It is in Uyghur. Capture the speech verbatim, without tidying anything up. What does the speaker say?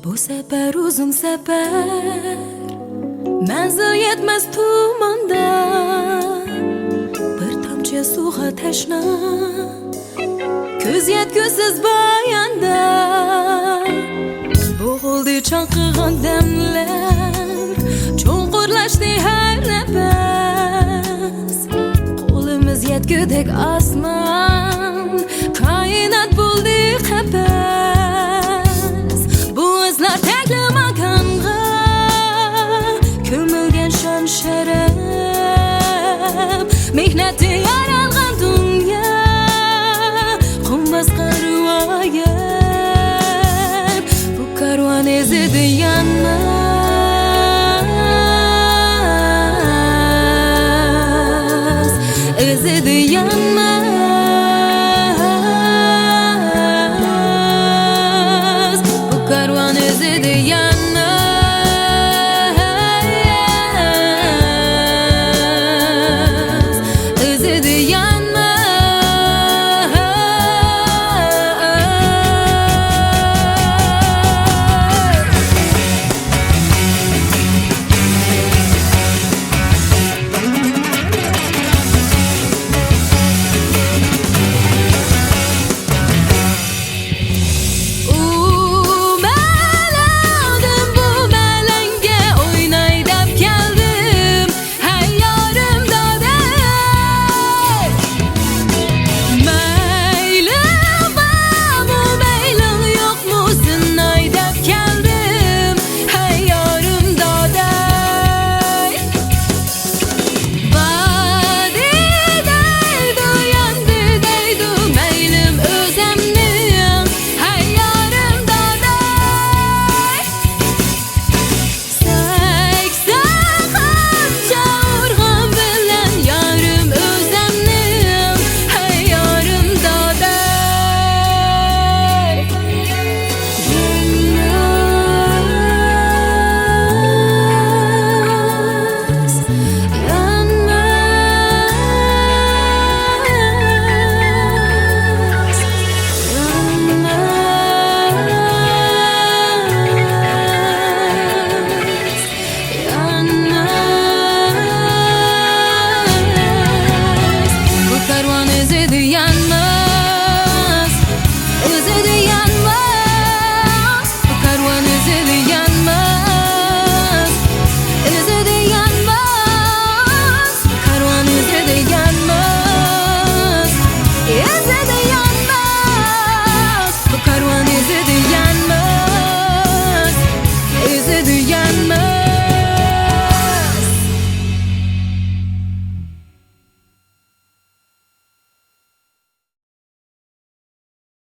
بۇ سەپەر ئۇزۇن سەپەر، مەنزىل يەتمەس تۇماندا، بىر تامچە سۇغا تەشنا، كۆز يەتكۈسىز باياندا. بوغۇلدى چاقىغان دەملەر، چوڭقۇرلاشتى ھەر نەپەس. قولىمىز يەتكۈدەك ئاسمان، كائىنات بولدى قەپەس. بۇ ئىزلار تەكلا ماكانغا كۆمۈلگەن شان شەرەپ. مېھنەتتە يارالغان دۇنيا، قۇمباسقا رىۋايەت. بۇ كارۋان ئىزىدا يانماس، ئىزىدا يانماس.